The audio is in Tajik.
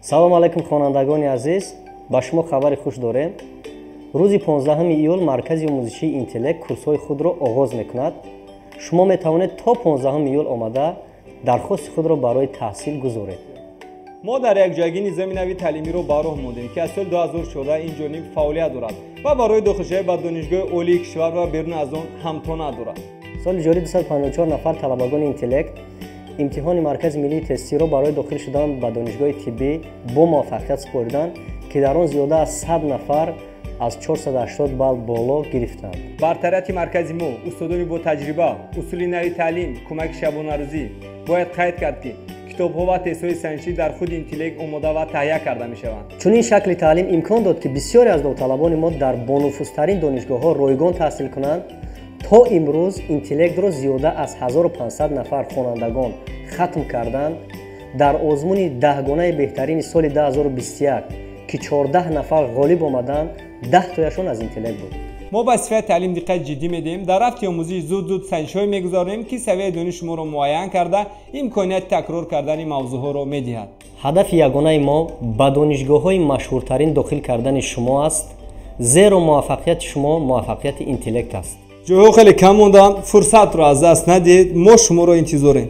Салому алайкум, хонандагони азиз! Ба шумо хабари хуш дорем. Рӯзи 15 июл маркази омӯзишии «Интеллект» курсҳои худро оғоз мекунад. Шумо метавонед то 15 июл омада, дархости худро барои таҳсил гузоред. Мо дар якҷоягӣ низоми нави таълимиро ба роҳ мондем, ки аз соли 2014 ин ҷониб фаъолият дорад ва барои дохилшавӣ ба донишгоҳи олии кишвар ва берун аз он ҳамто надорад. Соли ҷорӣ 254 нафар талабагони «Интеллект» имтиҳони Маркази миллии тестиро барои дохил шудан ба донишгоҳи тиббӣ бо муваффақият супориданд, ки дар он зиёда аз 100 нафар аз 480 балл боло гирифтанд. Бартарияти маркази мо: устодони ботаҷриба, усули нави таълим, кӯмаки шабонарӯзӣ. Бояд қайд кард, ки китобҳо ва тестҳои санҷишӣ дар худи «Интеллект» омода ва таҳия карда мешаванд. Чунин шакли таълим имкон дод, ки бисёре аз довталабони мо дар бонуфузтарин донишгоҳҳо ройгон таҳсил кунанд. То имрӯз «Интеллектро» зиёда аз 1500 нафар хонандагон хатм карданд. Дар озмуни даҳгонаи беҳтарини соли 2021, ки 14 нафар ғолиб омаданд, 10 тояшон аз «Интеллект» буд. Мо ба сифати таълим диққати ҷиддӣ медиҳем. Дар рафти омӯзиш зуд зуд санҷишҳое мегузаронем, ки савияи дониши шуморо муайян карда, имконияти такрор кардани мавзӯъҳоро медиҳад. Ҳадафи ягонаи мо ба донишгоҳҳои машҳуртарин дохил кардани шумо аст, зеро муваффақияти шумо муваффақияти «Интеллект» аст. Ҷойҳо хеле кам монданд, фурсатро аз даст надиҳед. Мо шуморо интизорем.